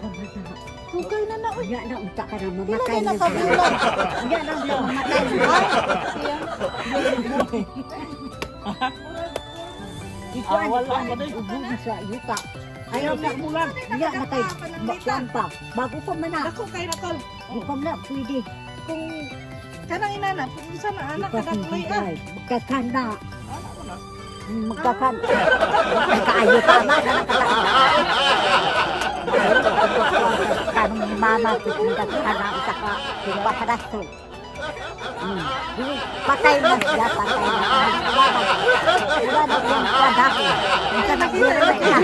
pa man na. Dugay na na, uy. Unya na unta ka na Pila mamatay na na siya. nakabulan? Unya na unta mamatay na. Siya. Ito Ah, ang wala pa din. ubo na sa yuta. Ayaw na mulan. Unya na kay kuan pa. Bago pa man na. Dako kay na, tol. Di pa man na pwede. Kung kanang inana, kung isa na Di anak pa kada pwede kulay ah. ay. Magkakan na. Magkakan. Kaayo pa na. Kanong mama ko magkakan na isa ka. Pagpaparasto. Patay na siya, patay na. Wala na. Wala na siyang kwadako. Isa na na siya.